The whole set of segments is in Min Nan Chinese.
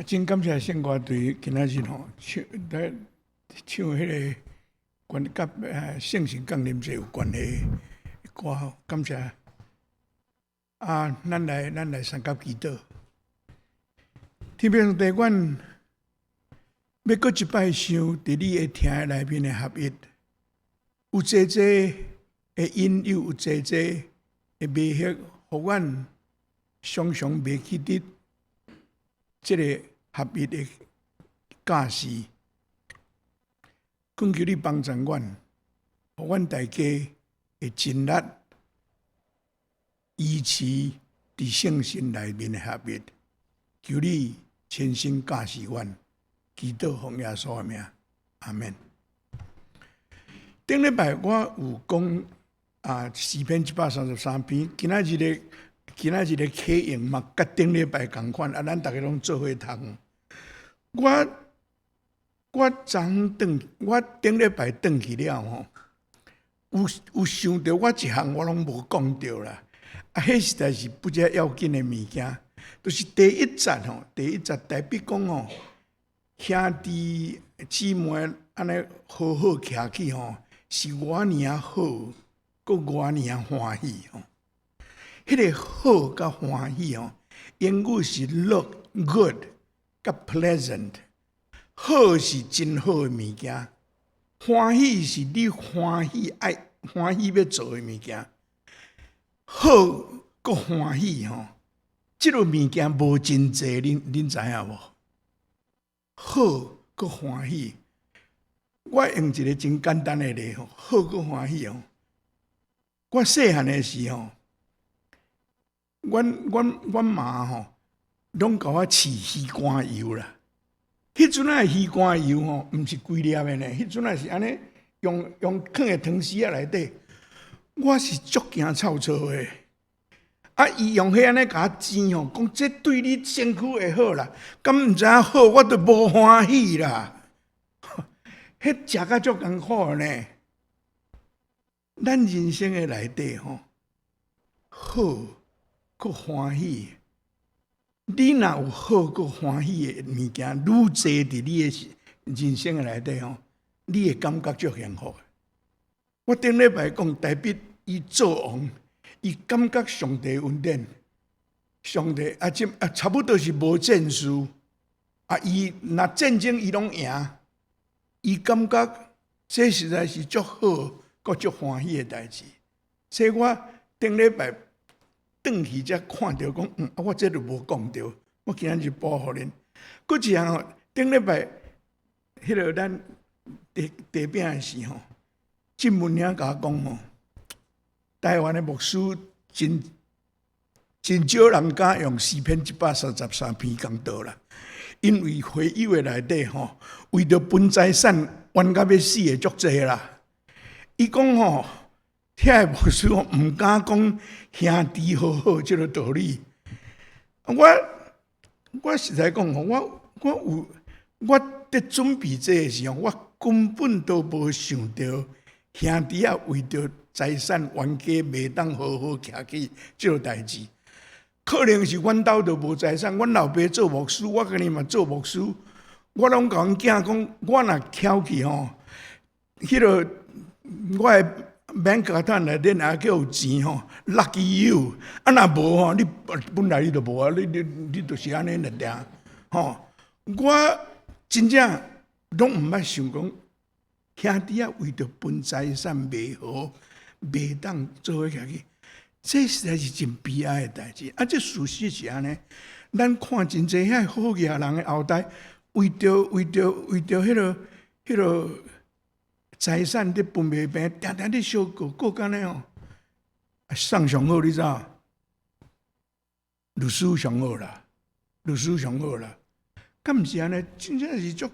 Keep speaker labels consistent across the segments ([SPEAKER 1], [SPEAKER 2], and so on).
[SPEAKER 1] 真感謝聖歌隊今仔日吼唱來唱彼个關佮聖神降臨節有關係的歌吼，感謝。啊，咱來三甲祈禱。天父上帝，阮欲閣一擺想佇你的疼內面的合一，有濟濟的引誘，有濟濟的迷惑，予阮常常袂記得這个合一的教示。懇求你幫助阮，予阮大家會盡力維持佇聖神內面的合一。求你親身教示阮，祈禱奉耶穌的名，阿門。頂禮拜我有講啊，詩篇133篇，今仔日的啟用嘛，佮頂禮拜仝款，啊，咱逐家攏做伙讀。我昨昏轉，我頂禮拜轉去了吼，有想著我一項我攏無講著啦。啊，彼實在是不遮要緊的物件，就是第一節吼，第一節大衛講吼，兄弟姊妹按呢和好徛起吼，是偌爾仔好，閣偌爾仔歡喜吼。彼个好佮歡喜吼，英語是 look good 佮 pleasant。好是真好的物件，歡喜是你歡喜愛歡喜欲做的物件。好閣歡喜吼，這个物件無真濟，恁知影無？好閣歡喜，我用一个真簡單的例吼，好閣歡喜吼。我細漢的時吼，阮媽吼，攏共我飼魚肝油啦。彼陣仔的魚肝油吼，毋是規粒的呢，彼陣仔是按呢用囥佇湯匙仔內底。我是足驚臭臭的，啊！伊用彼按呢共我煎吼，講這對你身軀會好啦。敢毋知影好，我就無歡喜啦。彼食甲足艱苦的呢。咱人生的內底吼，好閣歡喜。你若有好閣歡喜的物件，愈濟佇你的人生的內底吼，你會感覺足幸福。我頂禮拜講大衛伊做王，伊感覺上帝恩典，上帝啊，這啊差不多是無戰事，啊，伊若戰爭伊攏贏，伊感覺這實在是足好，閣足歡喜的代誌。所以我頂禮拜轉去才看著講，啊，我這都無講著，我今仔日補予恁。閣一項吼，頂禮拜彼个咱茶茶餅的時吼，進文兄共我講吼，台灣的牧師真真少人敢用詩篇133篇講道啦，因為會友的內底吼，為著分財產冤甲欲死的足濟啦。伊講吼，遐个牧師吼毋敢講兄弟和好這个道理。我實在講吼，我佇準備這个時候，我根本都無想著兄弟仔為著財產冤家袂當和好徛起這个代誌。可能是阮兜就無財產，阮老爸做牧師，我家己嘛做牧師，我攏共阮囝講，我若翹去吼，彼个我的 bank account 內底若閣有錢吼，lucky you，啊若無吼，你本來你就無啊，你就是按呢爾爾吼。我真正攏毋捌想講，兄弟仔為著分財產袂和，袂當做伙徛起，這實在是真悲哀的代誌。啊，這事實是按呢，咱看真濟遐好額人的後代，為著彼个財產佇分袂平，定定佇相告，告按呢吼。送上好，你知影？律師上好啦，律師上好啦。敢毋是按呢？真正是足。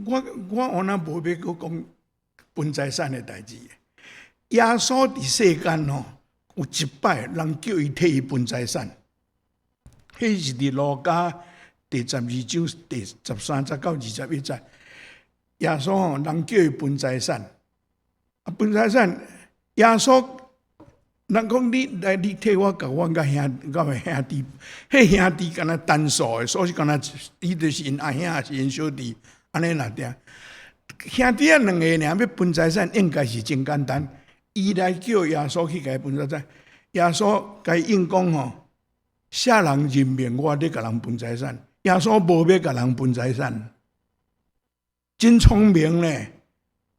[SPEAKER 1] 我原來無欲閣講分財產的代誌。耶穌佇世間吼，有一擺人叫伊替伊分財產，彼是佇路加第12章第13節到21節。耶穌吼，人叫伊分財產，啊分財產，耶穌人講你來，你替我共阮佮兄，佮兄弟，彼兄弟敢若單數的，所以敢若伊就是𪜶阿兄，抑是𪜶小弟，按呢若定。兄弟仔兩個爾欲分財產，應該是真簡單。伊來叫耶穌去共伊分財產，耶穌共伊應講吼，啥人任命我咧共人分財產？耶穌無欲共人分財產，真聰明咧。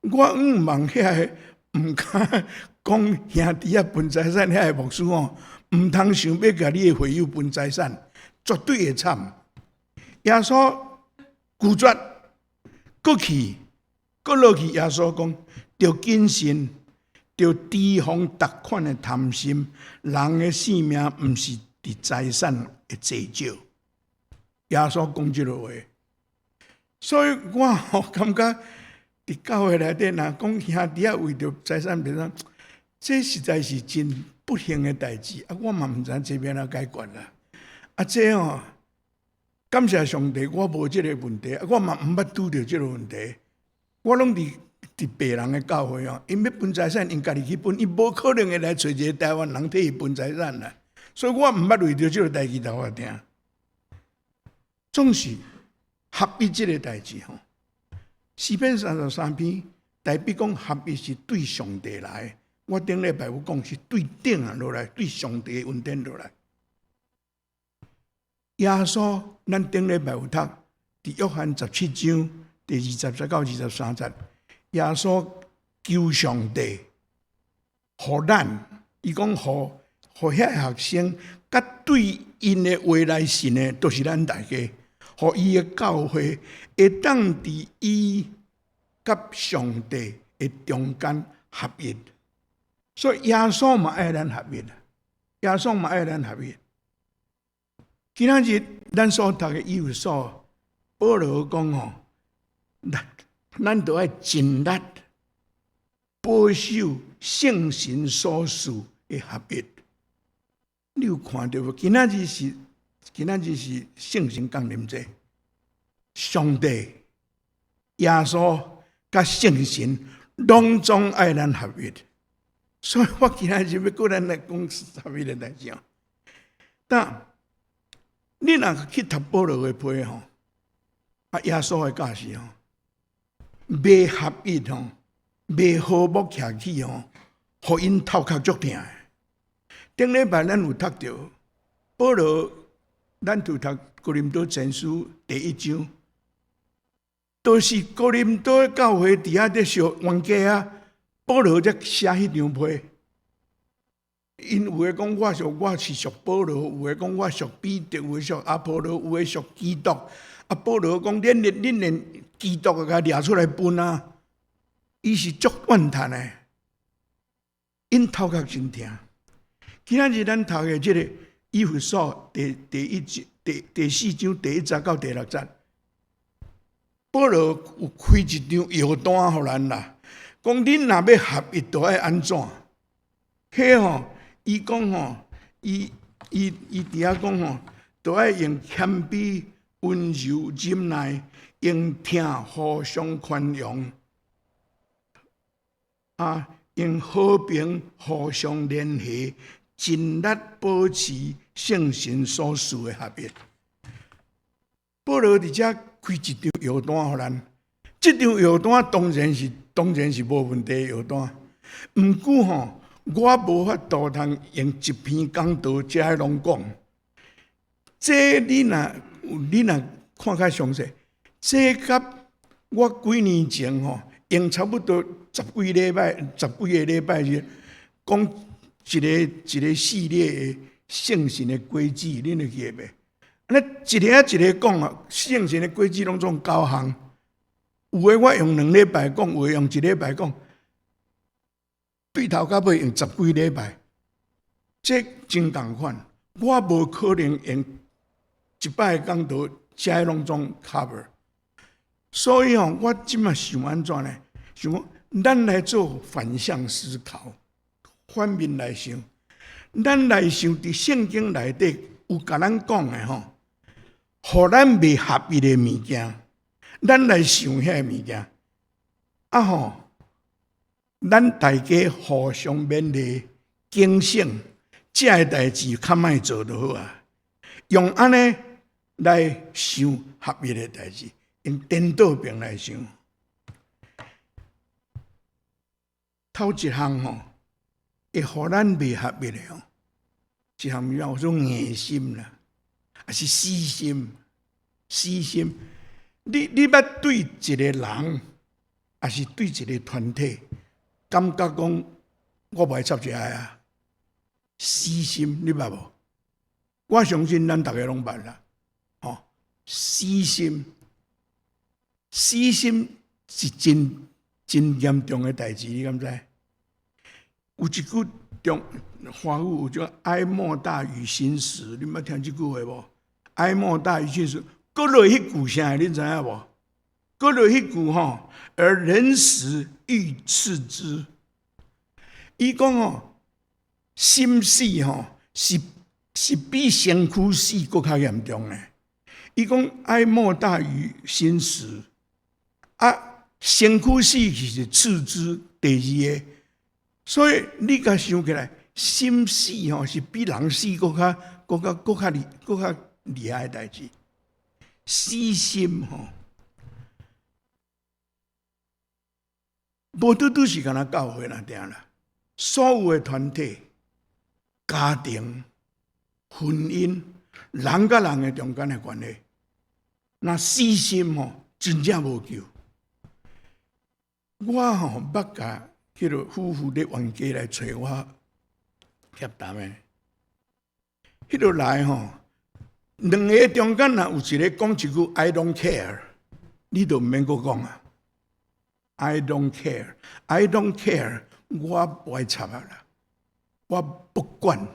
[SPEAKER 1] 我向望遐个毋敢講兄弟仔分財產遐个牧師吼，毋通想欲共你的會友分財產，絕對會慘。耶穌拒絕，閣去，閣落去。耶穌講，著謹慎，著提防逐款的貪心。人的性命毋是佇財產的濟少。耶穌講這个話，所以我吼感覺佇教會內底，若講兄弟仔為著財產袂當，這實在是真不幸的代誌。啊，我嘛毋知這欲按怎解決啦。啊，這吼，感謝上帝，我無這个問題，我嘛毋捌拄著這个問題。我攏佇別人的教會哦，𪜶欲分財產，𪜶家己去分，伊無可能會來揣一個台灣人替伊分財產啦。所以我毋捌為著這个代誌頭殼疼。總是合一這个代誌吼，詩篇33篇，代表講合一是對上帝來。我頂禮拜有講是對頂仔落來，對上帝的恩典落來。耶穌，咱頂禮拜有讀，佇約翰17章第20節到23節，耶穌求上帝，予咱，伊講予予遐學生，佮對𪜶的話來信的，都是咱大家，予伊的教會會當佇伊佮上帝的中間合一。所以耶穌嘛愛咱合一，耶穌嘛愛咱合一。今仔日咱所讀的以弗所，保羅講吼，咱咱著愛盡力保守聖神所賜的合一。你有看著無？今仔日是聖神降臨節，上帝、耶穌佮聖神攏總愛咱合一。所以我今仔日欲閣咱來講合一的代誌。但你若去讀保羅的批吼，啊耶穌的教示吼，袂合一吼，袂和睦徛起吼，予𪜶頭殼足疼的。頂禮拜咱有讀著保羅，咱就讀哥林多前書第一章，都是哥林多教會佇遐咧相冤家啊，保羅才寫彼張批。𪜶有的講我是屬保羅，有的講我屬彼得，有的屬阿波羅，有的屬基督。啊，保羅講恁連基督都共掠出來分啊！伊是足怨嘆的，𪜶頭殼真疼。今仔日咱讀的這个以弗所第一節第四章第1節到第6節，保羅有開一張藥單予咱啦，講恁若欲合一，著愛按怎？彼吼，伊講吼，伊佇遐講吼，著愛用謙卑、溫柔、忍耐，用疼互相寬容，啊，用和平互相聯繫，盡力保持聖神所賜的合一。保羅佇遮開一張藥單予咱，這張藥單當然是無問題的藥單。毋過吼，我無法度通用一篇講道遮攏講。這你若看較詳細，這佮我幾年前吼，用差不多十幾禮拜、十幾個禮拜去講一個一個系列的聖神的果子，恁會記得袂？那一个一个講啊，聖神的果子攏總九項，有的我用2禮拜講，有的用一禮拜講，對頭到尾用十幾禮拜，這真仝款。我無可能用一擺講道，遮攏總 cover。所以吼，我這馬想按怎呢？想講，咱來做反向思考，反面來想，咱來想佇聖經內底有共咱講的吼，予咱袂合一的物件，咱來想遐个物件，啊吼，咱大家互相勉勵，警醒，這个代誌較莫做就好啊。用按呢來想合一的代誌，用顛倒爿來想。頭一項吼，會予咱袂合一的吼，一項叫做硬心啦，抑是死心，死心。你捌對一个人，抑是對一个團體，感覺講我無愛插這个啊，死心，你捌無？我相信咱逐个攏捌啦，吼，死心，死心是真真嚴重的代誌，你敢知？有一句中華語有種哀莫大於心死，你捌聽這句話無？哀莫大於心死，閣落彼句啥？恁知影無？閣落彼句吼，而人死愈次之。伊講吼，心死吼是比身軀死閣較嚴重的。伊講哀莫大於心死，啊，身軀死是次之第二个，所以你共想起來，心死吼是比人死閣較、閣較、閣較厲、閣較厲害的代誌。死心吼，無拄拄是干焦教會爾啦，所有的團體、家庭、婚姻、人佮人的中間的關係，若死心吼，真正無救。我吼捌共彼个夫婦咧冤家來揣我協談的，彼个來吼，兩个中間若有一个講一句 I don't care，你就毋免閣講啊。I don't care，I don't care，我無愛插啊啦，我不管，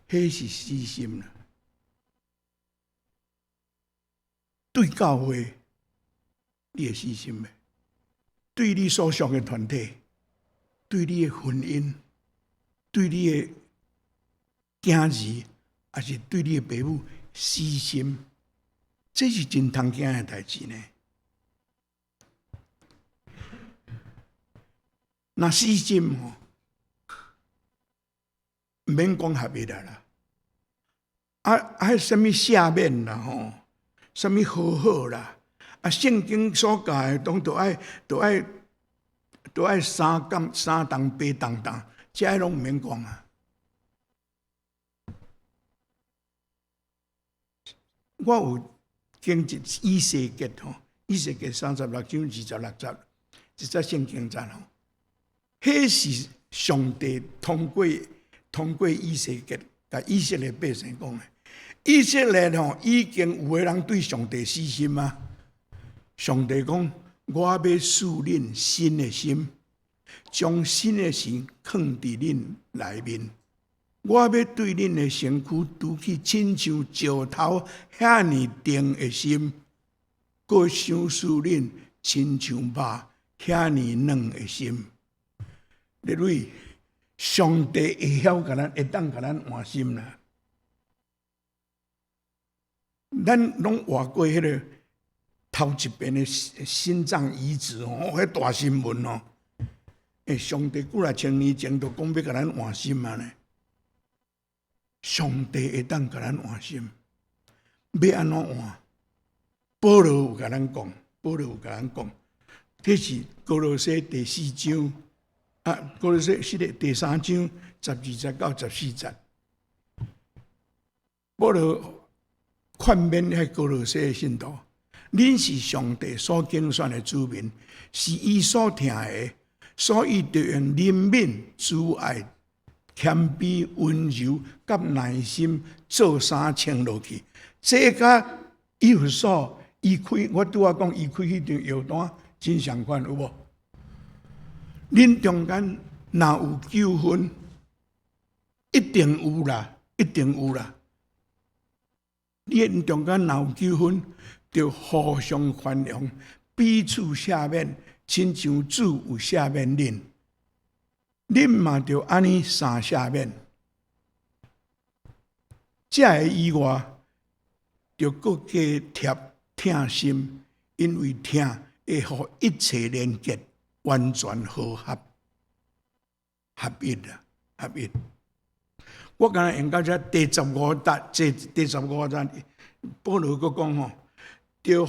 [SPEAKER 1] 彼是死心啦。對教會，你會死心袂？對你所屬的團體，對你的婚姻，對你的囝兒，抑是對你的爸母死心，這是真通驚的代誌呢。若死心吼，毋免講合一啦，啊，啥物赦免啦吼，啥物和好啦，啊，聖經所教的，攏都愛都愛都愛三工三重八重重，這攏毋免講啊。我有經一以西結吼，以西結36章26節，這節聖經節吼。彼是上帝通過以西結，共以色列百姓講的。以色列吼已經有的人對上帝死心啊。上帝講：我欲賜恁新的心，將新的心囥佇恁內面。我欲對恁的身軀除去親像石頭遐爾硬的心，閣賞賜恁親像肉遐爾軟的心。列位，上帝會曉共咱，會當共咱換心啦。咱攏活過彼个頭一遍的心臟移植吼，彼大新聞哦。欸，上帝幾若千年前就講欲共咱換心啊呢。上帝會當共咱換心，欲按怎換？保羅有共咱講，保羅有共咱講，這是歌羅西第四章。啊，歌羅西是第三章12節到14節，保羅勸勉彼歌羅西的信徒：恁是上帝所揀選的子民，是伊所疼的，所以著用憐憫、慈愛、謙卑、溫柔佮耐心做衫穿落去。這佮以弗所伊開，我拄仔講伊開彼張藥單真相款，有無？恁中間若有糾紛，一定有啦，一定有啦。恁中間若有糾紛，著互相寬容，彼此赦免，親像主有赦免恁，恁嘛著按呢相赦免。這个以外，著閣加貼疼心，因為疼會予一切連結。完全和合合一啦。合一。我敢若用到這第十五節，這第十五節，保羅閣講吼，著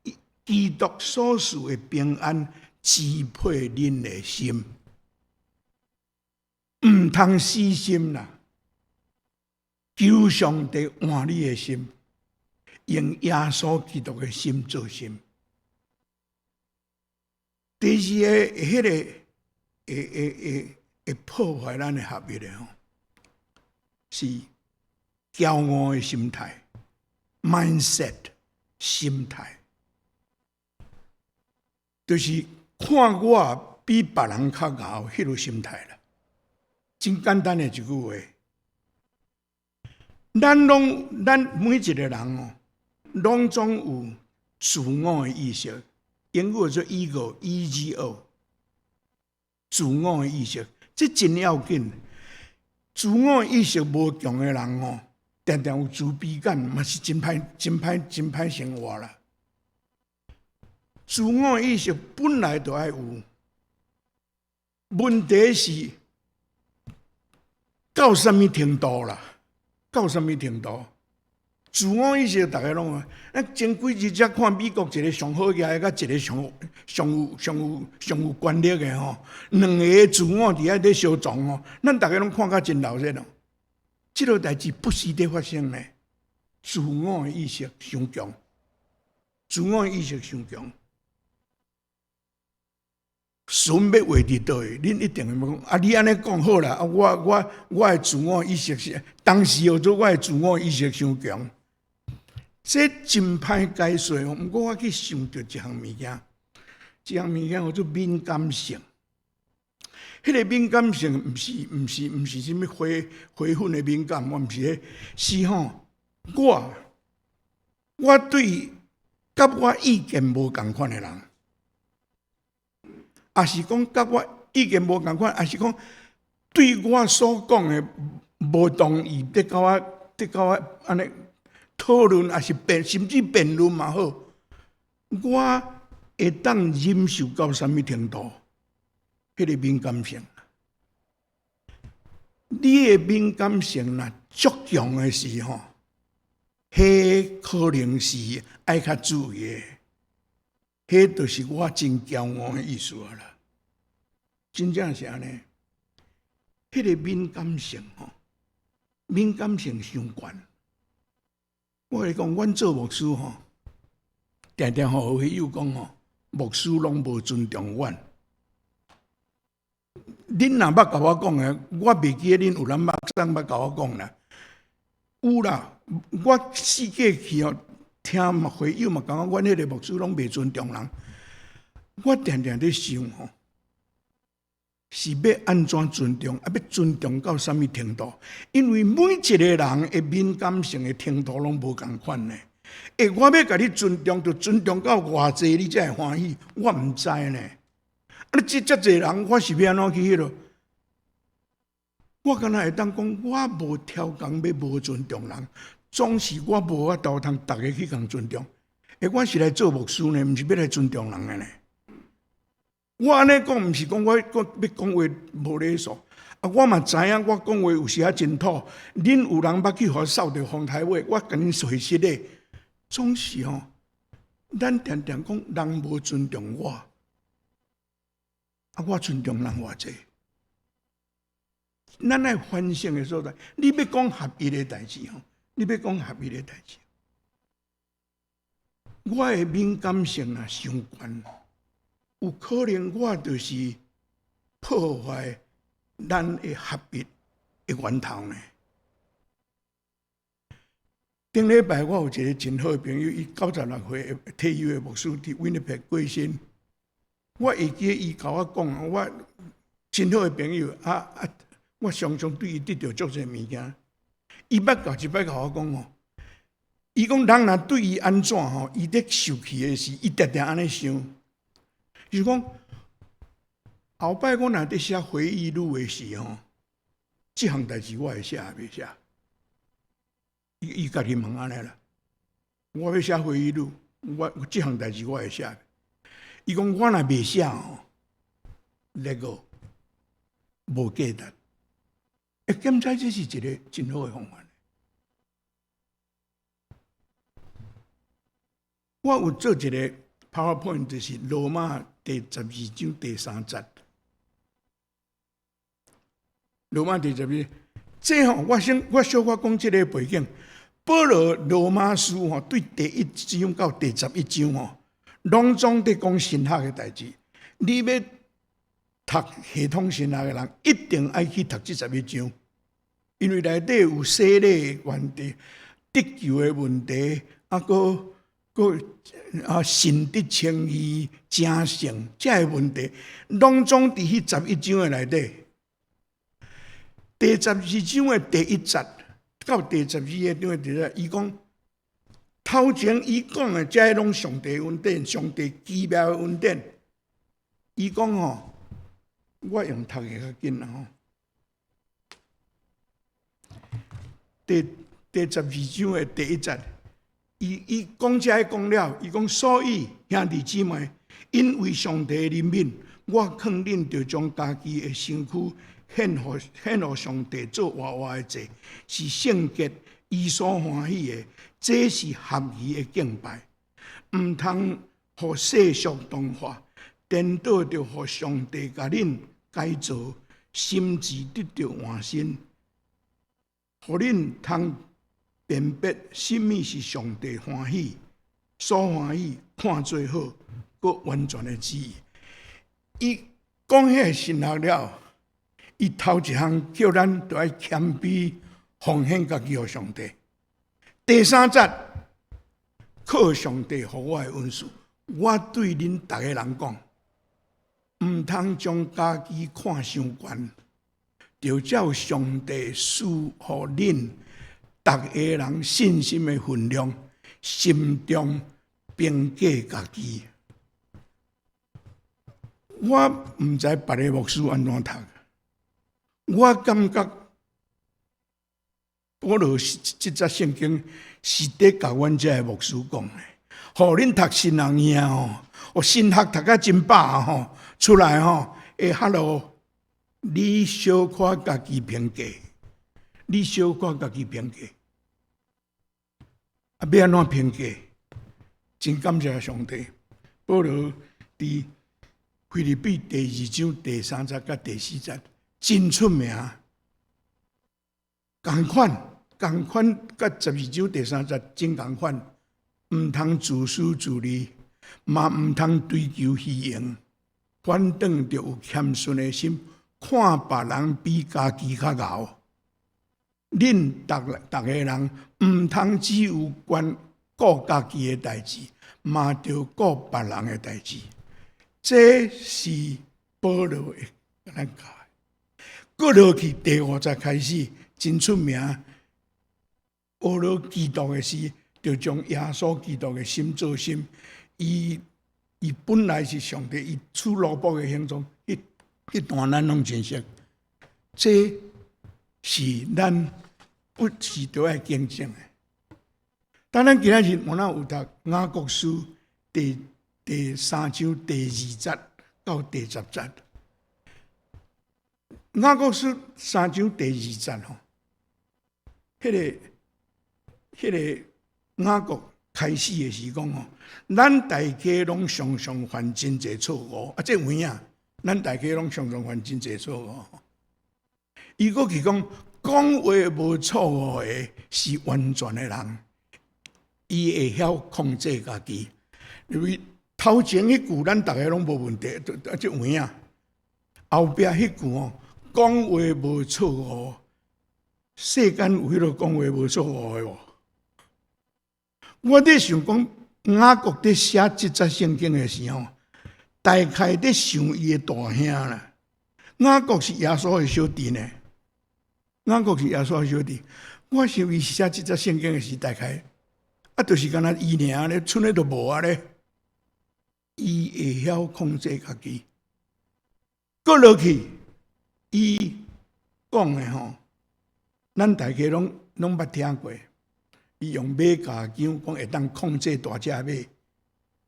[SPEAKER 1] 予基督所賜的平安支配恁的心，毋通死心啦！求上帝換你的心，用耶穌基督的心做心。第二个，彼个會破壞咱的合一的吼，是驕傲的心態，mindset 心態，就是看我比別人較𠢕，彼个心態啦。真簡單的一句話，咱攏咱每一个人哦，攏總有自我的意識，英語叫做 ego，E-G-O，自我的意識，這真要緊。自我意識無強的人哦，定定有自卑感，嘛是真歹、真歹、真歹生活啦。自我意識本來就愛有，問題是到啥物程度啦？到啥物程度？自我意識逐家攏有，咱前幾日才看美國一个上好額的，佮一个上上有上有上有權力的吼，兩个自我佇遐咧相撞吼，咱逐家攏看甲真熱鬧哦。這个代誌不時佇發生呢。自我的意識傷強，自我意識傷強。神欲畫佇佗位，恁一定會講啊！你按呢講好啦，啊，我的自我意識是當時叫做我的自我意識傷強，這真歹解說哦。毋過我去想著一項物件，這項物件叫做敏感性。彼个敏感性毋是啥物花花粉的敏感，我毋是彼，是吼，我對佮我意見無仝款的人，抑是講佮我意見無仝款，抑是講對我所講的無同意，佇共我按呢討論，抑是辯，甚至辯論嘛好，我會當忍受到啥物程度？彼个敏感性，你的敏感性若足強的時吼，彼可能是愛較注意的，彼就是我真驕傲的意思啦。真正是按呢，彼个敏感性吼，敏感性傷懸。我共你講，阮做牧師吼，定定予會友講吼，牧師攏無尊重阮。恁若捌共我講的，我袂記得恁有人捌啥捌共我講啦。有啦，我四界去哦，聽嘛會友嘛感覺阮彼个牧師攏袂尊重人。我定定咧想吼，是欲按怎尊重，啊欲尊重到啥物程度？因為每一個人的敏感性的程度攏無仝款呢。欸，我欲共你尊重，就尊重到偌濟，你才會歡喜？我毋知呢。啊！你這遮濟人，我是欲按怎去彼落？我敢若會當講，我無刁工欲無尊重人，總是我無法度通逐个去共尊重。欸，我是來做牧師呢，毋是欲來尊重人的呢。我按呢講，毋是講我講欲講話無禮數。啊，我嘛知影，我講話有時仔真土。恁有人捌去予我掃著風台尾，我共恁回實的，總是吼，咱定定講人無尊重我，啊，我尊重人偌濟。咱愛反省的所在，你欲講合一的代誌吼，你欲講合一的代誌，我的敏感性若傷懸，有可能我就是破壞咱的合一的源頭呢。頂禮拜我有一個真好的朋友，伊96歲退休的牧師，佇 Winnipeg 過身。我會記得伊共我講，我真好的朋友，啊啊，我常常對伊得著足濟物件。伊捌共一擺共我講哦，伊講人若對伊按怎吼，伊咧受氣的時，伊定定按呢想，就是講後擺我若佇寫回憶錄的時吼，這項代誌我會寫抑袂寫？伊家己問按呢啦。我欲寫回憶錄，我這項代誌我會寫。伊講我若袂寫吼，那個無價值。會檢查這是一个真好的方法。我有做一个 PowerPoint，就是羅馬第十二章第三節。羅馬第十二，這吼，我先我小可講這个背景。保羅羅馬書吼，對第一章到第十一章吼，攏總佇講神學的代誌。你欲讀系統神學的人，一定愛去讀這十一章，因為內底有洗禮的問題、得救的問題，啊，閣閣啊，信得稱義、成聖這个問題，攏總佇彼十一章的內底。第十二章的第一節到第十二个章的第一節，伊講頭前伊講的這攏上帝恩典，上帝奇妙的恩典。伊講吼，我用讀的較緊啦吼。第十二章的第一節，伊伊講這个講了，伊講所以兄弟姊妹，因為上帝的憐憫，我勸恁著將家己的身軀獻予獻予上帝做活活的祭，是聖潔、伊所歡喜的，這是合宜的敬拜。毋通予世俗同化，顛倒著予上帝共恁改造，心智得著換新，予恁通辨別啥物是上帝歡喜、所歡喜、看做好、閣完全的旨意。伊講彼个神學了。伊頭一項叫咱著愛謙卑奉獻家己予上帝。第三節，靠上帝予我的恩賜，我對恁逐个人講，毋通將家己看傷懸，著照上帝賜予恁逐个人信心的分量，心中評價家己。我毋知別个牧師按怎讀。我感覺保羅這節聖經是佇共阮這个牧師講的，予恁讀神學院吼，予神學讀甲真飽吼，出來吼，會 hello，你小可家己評價，你小可家己評價，啊，欲按怎評價？真感謝上帝，保羅佇腓立比第二章第三節佮第四節。真出名，仝款，仝款，佮十二章第三節真仝款，毋通自私自利，嘛毋通追求虛榮，反轉著有謙遜的心，看別人比家己較𠢕。恁逐逐个人毋通只有關顧家己的代誌，嘛著顧別人的代誌。這是保羅會共咱教。閣落去第五節開始，真出名。學了基督的時，就將耶穌基督的心做心。伊伊本來是上帝，伊取奴僕的形狀，彼彼段咱攏真熟。這是咱不時著愛警醒的。當咱今仔日有哪有讀雅各書第第三章第二節到第十節。雅各書三章第二節吼，彼个彼个雅各開始的時講吼，咱大家攏常常犯真濟錯誤，啊，這有影，咱大家攏常常犯真濟錯誤。伊閣去講，講話無錯誤的是完全的人，伊會曉控制家己。因為頭前彼句咱逐个攏無問題，啊，這有影。後壁彼句吼。講話無錯誤，世間有彼个講話無錯誤的無？我佇想講，雅各佇寫這節聖經的時候，大概佇想伊的大兄啦。雅各是耶穌的小弟呢，雅各是耶穌的小弟。我想伊寫這節聖經的時，大概啊，就是敢若伊爾咧，賰咧都無啊咧。伊會曉控制家己，閣落去。伊講的吼，咱大家攏攏捌聽過。伊用馬鵰鉗講會當控制大隻馬，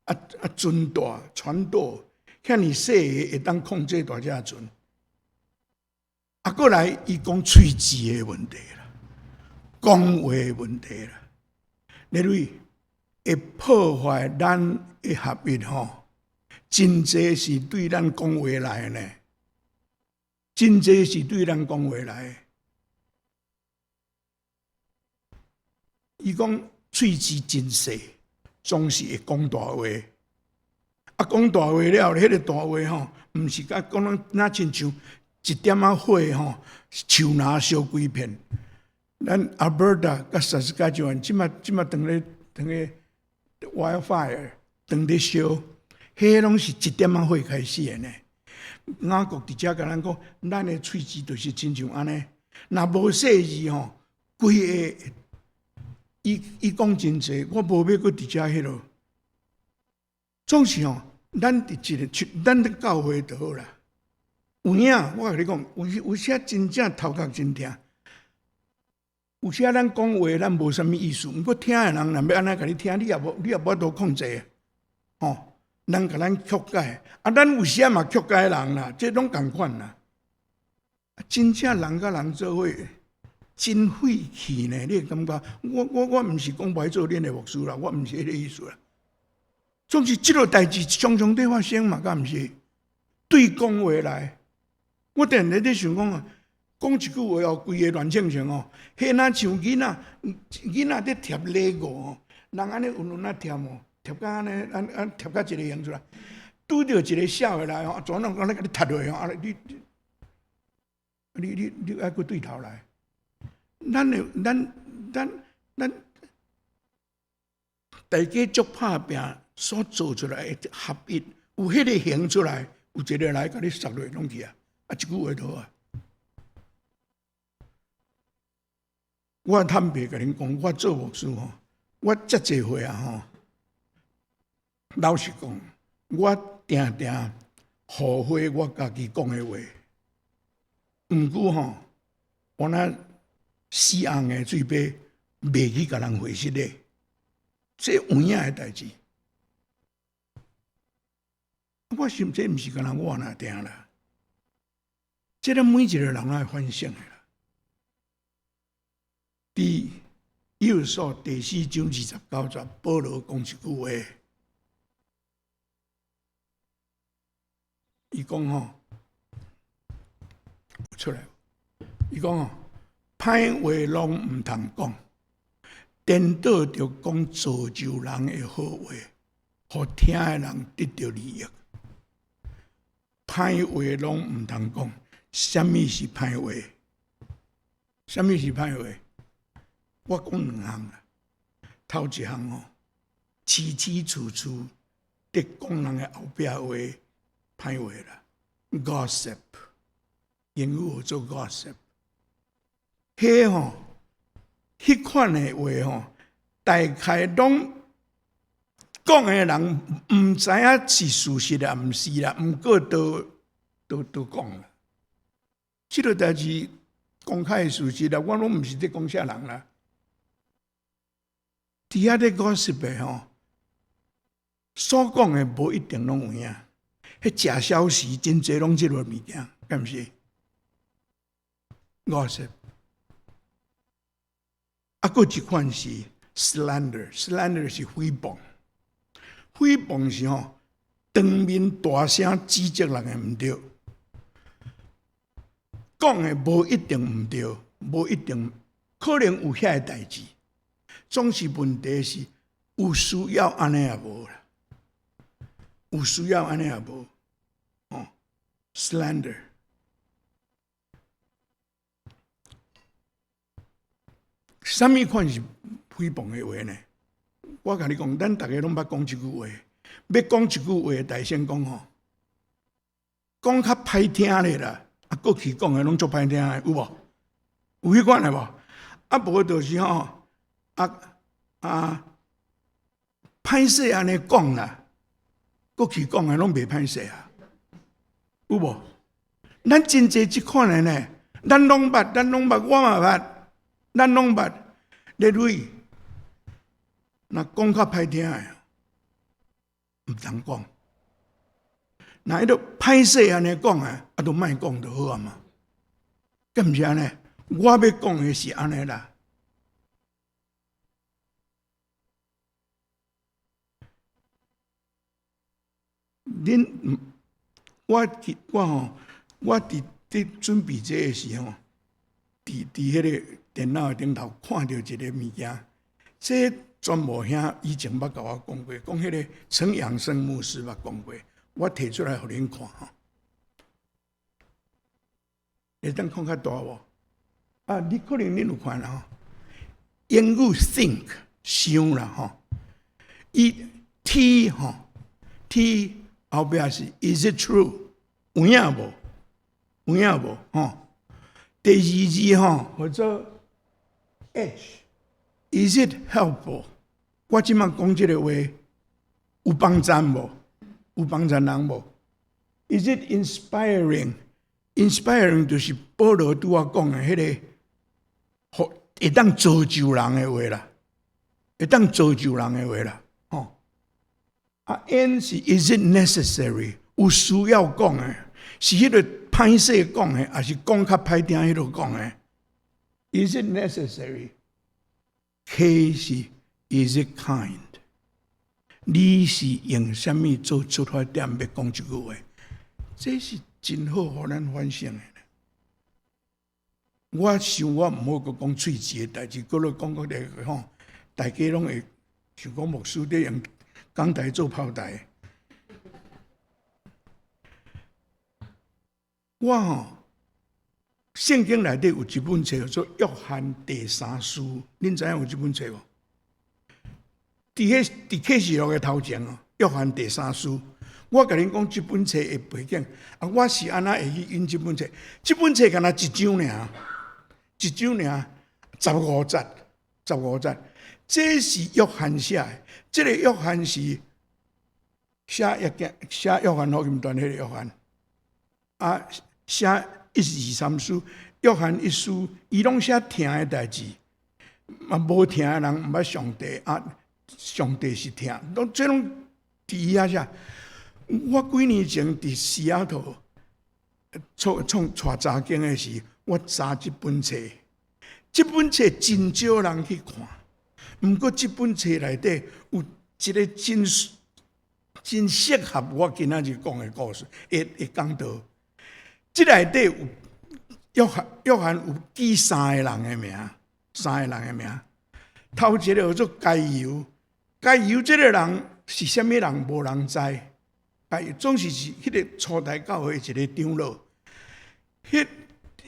[SPEAKER 1] 啊啊船大船舵遐爾細个會當控制大隻船。啊，閣來伊講喙舌的問題啦，講話的問題啦，你類會破壞咱的合一吼，真濟是對咱講話來的呢，真濟是對咱講話來的。伊講喙舌真細，總是會講大話。啊，講大話了後，彼個大話吼，毋是佮講咱若親像一點仔火吼，樹林燒規片。咱阿伯達佮薩斯卡州，這馬這馬當咧當咧 wildfire 當咧燒，彼攏是一點仔火開始的呢。雅各佇遮共咱講，咱的喙舌就是親像按呢，若無細膩吼，規个伊伊講真濟，我無欲閣佇遮彼落。總是吼，咱佇一个，咱佇教會就好啦。有影，我共你講，有有時真正頭殼真疼。有時咱講話，咱無啥物意思，毋過聽的人若欲按呢共你聽，你也無法度控制，吼。人共咱曲解，啊，咱有時嘛曲解人啦，這攏仝款啦。真正人佮人做伙，真費氣呢。你會感覺，我毋是講歹做恁的牧師啦，我毋是彼个意思啦。總是這個代誌常常佇發生嘛，敢毋是？對講話來，我定定咧想講啊，講一句話哦，規个亂清清哦，彼若像囡仔，囡仔佇疊禮物哦，人按呢穩穩仔疊哦，疊甲按呢，按按疊甲一個形出來，拄著一個痟的來吼，怎樣按呢共你踢落吼，啊你你你你愛閣對頭來，咱的咱咱咱大家足拍拚所做出來的合一，有彼個形出來，有一個來共你殺落攏去啊！啊，一句話就好啊。我坦白共恁講，我做牧師吼，我遮濟歲啊吼，老實講，我定定後悔我家己講的話。毋過吼，我若死紅的嘴巴，袂去共人回失禮，這有影的代誌。我想這毋是干焦我爾定啦，這個每一個人攏愛反省的啦。佇以弗所第四章二十九節，保羅講一句話，伊講吼，出來，伊講吼，歹話攏毋通講，顛倒著講造就人的好話，予聽的人得著利益。歹話攏毋通講，啥物是歹話？啥物是歹話？我講兩項啦。頭一項吼，起起處處佇講人的後壁話，歹話啦，gossip，英語叫做 gossip。彼吼，彼款的話吼，大概攏講的人毋知影是事實抑毋是啦，毋過都都都講啦。這個代誌公開的事實啦，我攏毋是佇講啥人啦。佇遐咧 gossip 的吼，所講的無一定攏有影，彼假消息真濟攏這類物件，敢毋是？gossip。啊，閣一款是 slander，slander 是誹謗，誹謗是吼當面大聲指責人的毋對，講的無一定毋對，無一定可能有遐个代誌，總是問題是有需要按呢抑無啦，有需要按呢抑無，哦，slander。啥物款是誹謗的話呢？我共你講，咱逐个攏捌講這句話。欲講一句話，大聲講吼，講較歹聽咧啦。啊，過去講的攏足歹聽的，有無？有彼款的無？啊，無就是吼，啊啊，歹勢按呢講啦，過去講的攏袂歹勢啊，有無？咱真濟這款的呢，咱攏捌，咱攏捌，我嘛捌。咱攏捌，咧類，若講較歹聽的，毋通講。若彼個歹勢按呢講啊，啊，就莫講就好啊嘛。敢毋是按呢？我欲講的是按呢啦。恁，我我吼，我佇佇準備這个時吼，佇佇彼个電腦頂頭看著一个物件，這全部兄以前捌共我講過，講彼个陳養生牧師捌講過，我提出來予恁看吼。會當看較大無？啊，你可能恁有看啦吼。英語 think 想啦吼，伊 T 吼 T 後壁是 Is it true？有影無？有影無？吼。第二字吼，叫做 H，Is it helpful？我這擺講這个話有幫贊無？有幫贊人無？Is it inspiring？Inspiring 就是保羅拄仔講的彼个，會當造就人的話啦，會當造就人的話啦，吼。啊，N 是 Is it necessary？有需要講的，是彼个歹勢講的，抑是講較歹聽彼落講的？Is it necessary？K 是 Is it kind？你是用啥物做出發點欲講這句話？這是真好，予咱反省的。我想我毋好閣講喙舌的代誌，閣落講閣個吼，大家攏會想講牧師佇用講台做炮台。我吼，聖經內底有一本冊叫做《約翰第三書》，恁知影有這本冊無？佇彼佇啟示錄的頭前哦，《約翰第三書》。我共恁講這本冊的背景，啊，我是按怎會去引這本冊？這本冊敢若一章爾，一章爾，十五節，十五節。這是約翰寫的，這个約翰是寫約經、寫約翰福音傳彼个約翰，啊，寫一二三書，約翰一書，伊攏寫疼的代誌，啊，無疼的人毋捌上帝，啊，上帝是疼，攏這攏佇伊遐寫。我幾年前佇西雅圖創創帶查經的時，我查這本冊，這本冊真少人去看。毋過這本冊內底有一个真真適合我今仔日講的故事，會會講道。這內底有約翰，約翰有記三个人的名，三個人的名。頭一個叫做該猶，該猶這个人是啥物人，無人知。該總是是彼个初代教會一个長老。彼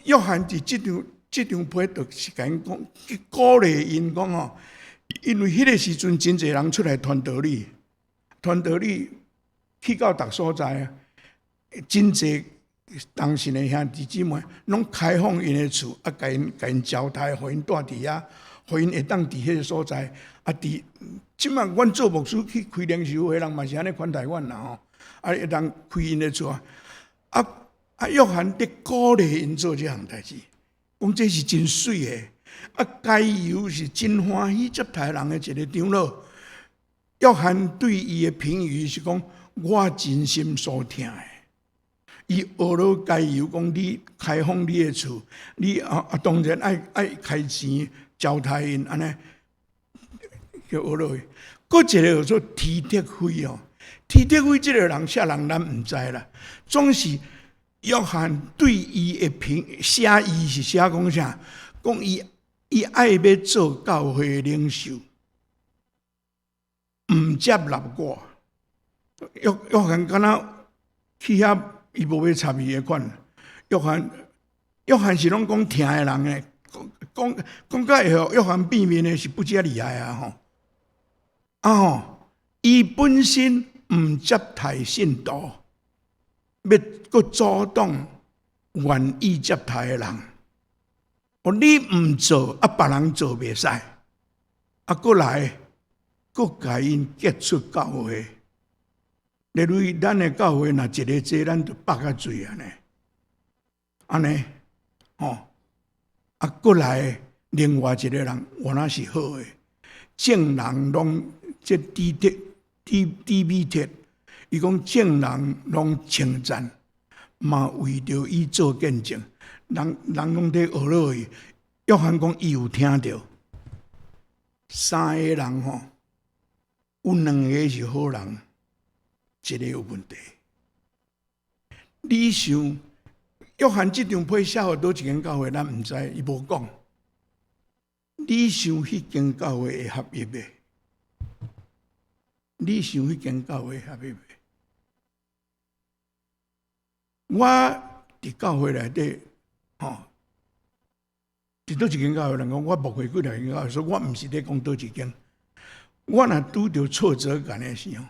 [SPEAKER 1] 約翰佇這張這張批就是共𪜶講，去鼓勵𪜶講吼，因為彼个時陣真濟人出來傳道理，傳道理去到逐所在啊，真濟同信的兄弟姊妹攏開放𪜶的厝，啊，共𪜶共𪜶招待，予𪜶蹛佇遐，予𪜶會當佇彼个所在。啊，佇這擺阮做牧師去開靈修會，人嘛是按呢款待阮啦吼。啊，會當開𪜶的厝啊，啊啊！約翰佇鼓勵𪜶做這項代誌，講這是真媠的。啊，該猶是真歡喜接待人的一个長老。約翰對伊的評語是講：我真心所疼的。伊學了該猶講，你開放你的厝，你啊啊，當然愛愛開錢招待𪜶按呢，叫學落去。閣一个叫做提特腓哦。提特腓這个人啥人，咱毋知啦。總是約翰對伊的評寫伊是寫講啥？講伊伊愛欲做教會領袖，毋接納我。約約翰敢若去遐，伊無欲插伊的款。約翰約翰是攏講疼的人的，講講甲會予約翰變面的是不遮厲害啊吼！啊吼，伊本身毋接待信徒，欲閣阻擋願意接待的人。哦，你毋做，啊，別人做袂使。啊，閣來，閣共𪜶逐出教會。例如，咱的教會若一个這，咱就腹較水按呢，按呢，吼。啊，閣來另外一个人，原來是好的，眾人攏這低鐵。低低米鐵，伊講眾人攏稱讚，嘛為著伊做見證。人人攏佇學落去。約翰講伊有聽著，三个人吼，有兩个是好人，一个有問題。你想，約翰這張批寫予佗一間教會，咱毋知，伊無講。你想彼間教會會合一袂？你想彼間教會合一袂？我佇教會內底，吼，佇佗一間教會人講，我牧會幾若間教會，所以我毋是咧講佗一間。我若拄著挫折感的時候，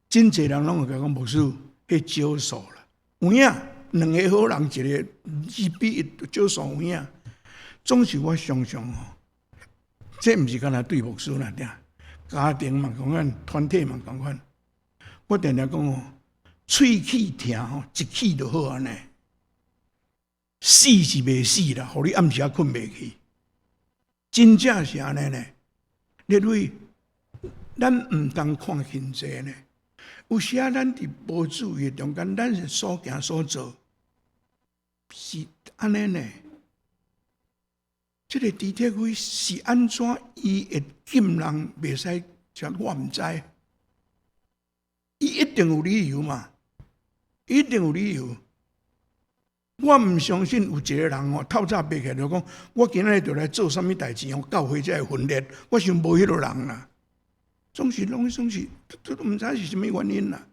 [SPEAKER 1] 真濟人攏會共講牧師，彼少數啦。有影，兩个好人，一个2比1少數有影。總是我常常吼，這毋是干焦對牧師爾爾，家庭嘛仝款，團體嘛仝款。我定定講吼，喙齒疼吼，一齒就好按呢。死是袂死啦，予你暗時仔睏袂去。真正是按呢呢。你為咱毋通看輕濟呢。有時仔咱佇無注意的中間，咱是所行所做是按呢呢。這个地鐵會是按怎伊會禁人袂使？我毋知。伊一定有理由嘛，一定有理由。我毋相信有一個人吼，透早爬起來就講，我今仔日就來做啥物代誌吼，教會才會分裂。我想無彼個人啦，總是攏總是都毋知是啥物原因啦。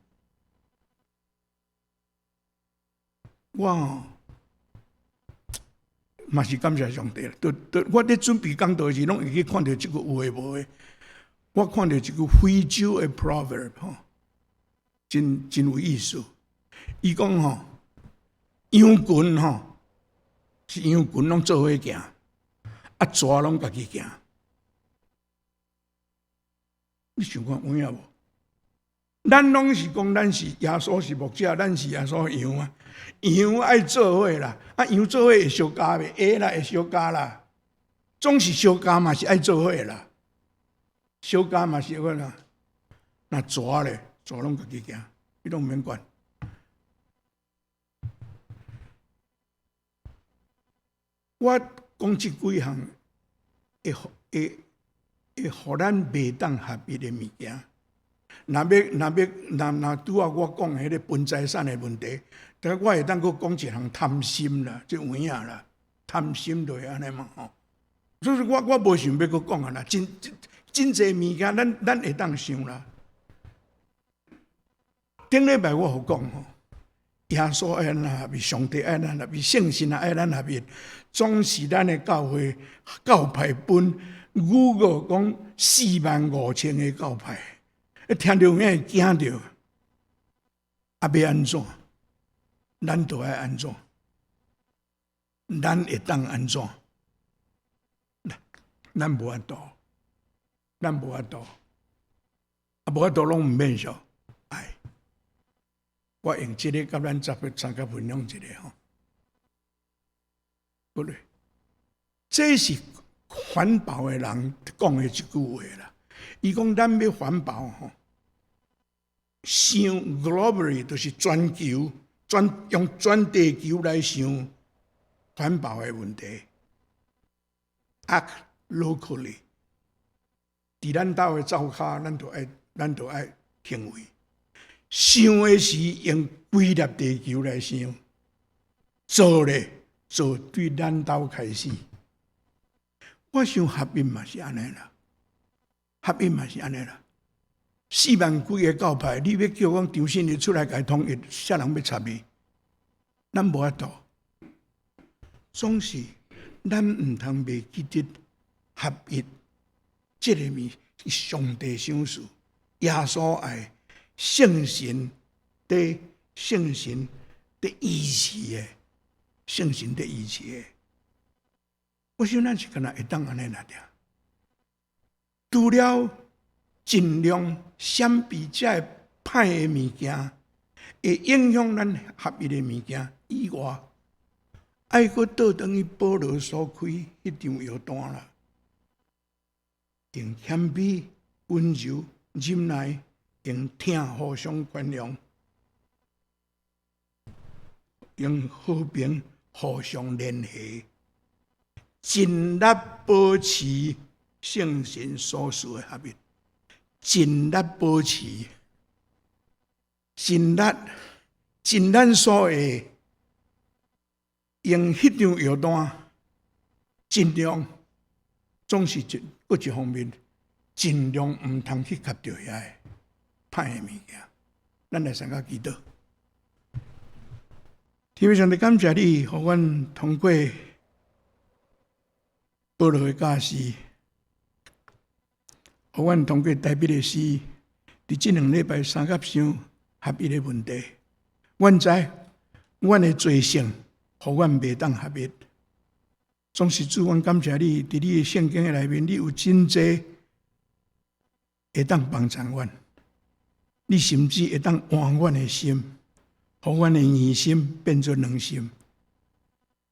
[SPEAKER 1] 我吼嘛是感謝上帝啦。都都我佇準備講道時，攏會去看著這句有的無的。我看著一句非洲的 proverb 吼，真真有意思。伊講吼，羊群吼是羊群攏做伙行，啊，蛇攏家己行。你想看有影無？咱攏是講咱是耶穌是牧者，咱是耶穌羊啊。羊愛做伙啦，啊羊做伙會相咬袂？會啦，會相咬啦。總是相咬嘛是愛做伙啦。相咬嘛是按怎？若蛇咧，蛇攏家己行，你攏毋免管。我講這幾項會會會予咱袂當合一的物件。若欲若欲若若拄仔我講彼个分財產的問題，但我會當閣講一項貪心啦，這有影啦，貪心就會按呢嘛吼。所以我我無想欲閣講啊啦，真真濟物件，咱咱會當想啦。頂禮拜我有講吼，耶穌愛咱合一，上帝愛咱合一，聖神也愛咱合一，總是咱的教會教派分，Google 講45,000個教派。聽著有影會驚著，啊，欲按怎？咱就愛按怎？咱會當按怎？咱無法度，咱無法度，啊，無法度攏毋免說。哎，我用這个佮咱十個參加分享一下吼。不對，這是環保的人講的一句話啦。伊講咱欲環保吼，想 globally 就是全球，全用全地球來想環保的問題。Act locally，佇咱兜的灶跤，咱就愛咱就愛行為。想的是用規粒地球來想，做咧做對咱兜開始。我想合一嘛是按呢啦。合一嘛是按呢啦，4萬幾个教派，你欲叫講張信日出來共統一，啥人欲插你？咱無法度，總是咱毋通袂記得合一，這个物是上帝賞賜，耶穌愛，聖神佇聖神佇維持的，聖神佇維持的。我想咱是敢若會當按呢爾爾。除了盡量閃避這个歹的物件，會影響咱合一的物件以外，愛閣倒轉去保羅所開彼張藥單啦，用謙卑、溫柔、忍耐，用疼互相寬容，用和平互相連繫，盡力保持聖神所賜的合一，盡力保持，盡力盡咱所會，用彼張藥單，盡量總是一閣一方面，盡量毋通去合著遐個歹的物件。咱來三個祈禱。天父上帝，感謝你，予阮通過保羅的教示，予阮通過大衛的詩，佇這兩禮拜相佮想合一的問題。阮知，阮的罪性，予阮袂當合一。總是主，阮感謝你，佇你的聖經的內面，你有真濟會當幫助阮。你甚至會當換阮的心，予阮的硬心變做軟心。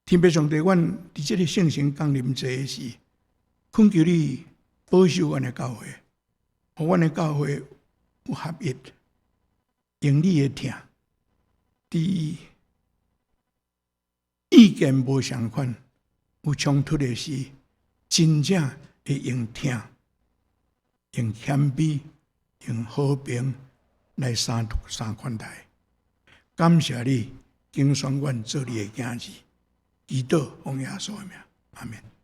[SPEAKER 1] 天父上帝，阮佇這个聖神降臨節的時，懇求你保守阮的教會，予阮的教會有合一，用你的疼，佇意見無相款、有衝突的時，真正會用疼、用謙卑、用和平來相相款待。感謝你，揀選阮做你的囝兒，祈禱奉耶穌的名，阿們。